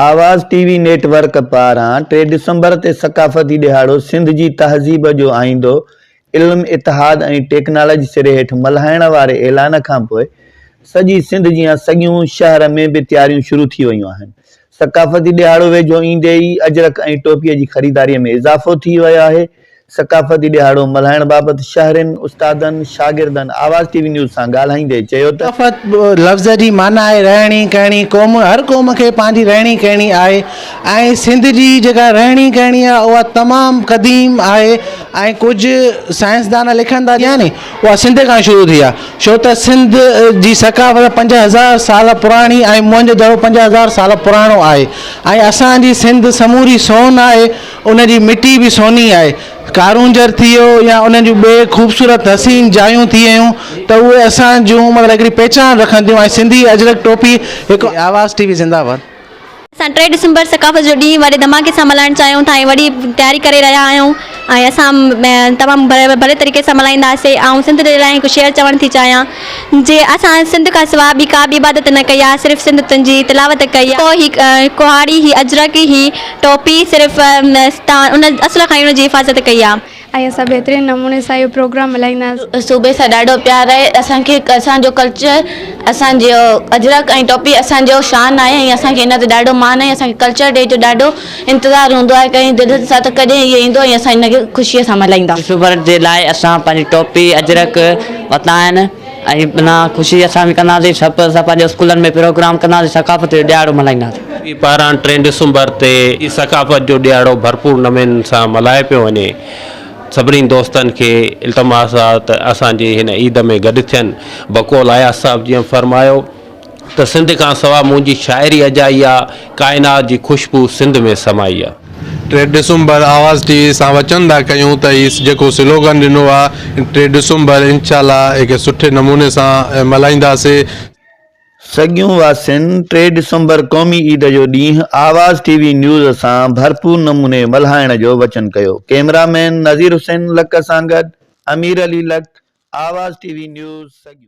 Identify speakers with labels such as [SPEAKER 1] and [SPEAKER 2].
[SPEAKER 1] آواز ٽي V net work پاران ٽي ڊسمبر تي ثقافتي ڏهاڙو سنڌ جي تهذيب جو آئيندو، علم، اتحاد ۽ ٽيڪنالاجي سري هيٺ ملهائڻ واري اعلان کانپوء سڄي سنڌ جيان سڳيون شهر ۾ به تياريون شروع ٿي ويون آهن. ثقافتي ڏهاڙو ويجهو ايندي ئي اجرڪ ۽ ٽوپي جي خريداري ۾ اضافو ٿي ويو آهي. ثقافتي ڏهاڙو ملهائڻ بابت شهرين، استادن، شاگردن آواز ٽي وي نيوز سان ڳالهائيندي چيو ته.
[SPEAKER 2] ثقافت لفظ جي معنيٰ آهي رهڻي ڪهڻي، قوم هر قوم کي پنهنجي رهڻي ڪهڻي آهي ۽ سنڌ جي جيڪا رهڻي ڪهڻي آهي اها تمام قديم آهي ۽ ڪجهه سائنسدان لکن ٿا يعني اها سنڌ کان شروع ٿي آهي ڇو ته سنڌ جي ثقافت 5000 سال پراڻي ۽ موهن جو دڙو 5000 سال پراڻو آهي ۽ اسان جي سنڌ سموري سون آهي ان جي مٽي به سوني آهي. ڪارونجهر ٿي ويو يا انهن جون ٻئي خوبصورت حسين جايون ٿي ويون ته اهي اسان جون مطلب هڪڙي پهچان رکن ٿيون ۽ سنڌي اجرڪ ٽوپي هڪ آواز ٽي وي زنده آباد.
[SPEAKER 3] اسان ٽي ڊسمبر ثقافت جو ڏينهن وڏي ڌماڪي سان ملهائڻ چاهيون ٿا ۽ وڏي تياري ڪري رهيا آهيون ۽ اسان تمام ڀلي طريقي سان ملهائينداسين آئون سنڌ جي لاء هڪ شعر چوڻ ٿي چاهيان جي اسان سنڌ کان سواء ٻي ڪا به عبادت نه ڪئي آ صرف سنڌ تنهنجي تلاوت ڪئي آ. هي ڪهاڙي هي اجرڪ هي ٽوپي صرف تان ان اصل کان ئي ان جي حفاظت ڪئي آ.
[SPEAKER 4] ۽ اسان بهترين نموني سان اهو پروگرام ملهائينداسين.
[SPEAKER 5] صوبي سان ڏاڍو پيار آهي اسان کي اسان جو ڪلچر اسان جو اجرڪ ۽ ٽوپي اسان جو شان آهي ۽ اسان کي ان تي ڏاڍو مان آهي اسان کي ڪلچر ڊي جو ڏاڍو انتظار هوندو آهي ڪئين دل سان ته ڪڏهن اهو ايندو ۽ اسان ان کي خوشيء سان ملهائيندا.
[SPEAKER 6] ڊسمبر جي لاء اسان پنهنجي ٽوپي اجرڪ ورتا آهن ۽ بنا خوشي اسان به ڪنداسين سڀ اسان پنهنجي اسڪولن ۾ پروگرام ڪنداسين ثقافت جو ڏهاڙو ملهائينداسين.
[SPEAKER 7] پي پاران ٽين ڊسمبر تي ثقافت جو ڏهاڙو ڀرپور نموني سان ملهايو پيو وڃي. سڀني دوستن کي التماس آ ته اسان جي هن عيد ۾ گڏ ٿين. بقول اياز صاحب جيئن فرمايو. ته سنڌ کان سوا منهنجي شاعري اجائي آ، ڪائنات جي خوشبو سنڌ ۾ سمائي آ.
[SPEAKER 8] ٽي ڊسمبر آواز ٽي وي سان وچن ٿا ڪيون ته هي جيڪو سلوگن ڏنو آ ٽي ڊسمبر انشاء الله هڪ سٺي نموني سان ملهائينداسي.
[SPEAKER 1] سڳيون واسين ٽي ڊسمبر قومي عيد جو ڏينهن آواز ٽي وي نيوز سان ڀرپور نموني ملهائڻ جو وچن ڪيو. ڪئميرا مين نذير حسين لڪ سان گڏ امير علي لڪ، آواز ٽي وي نيوز، سڳيون.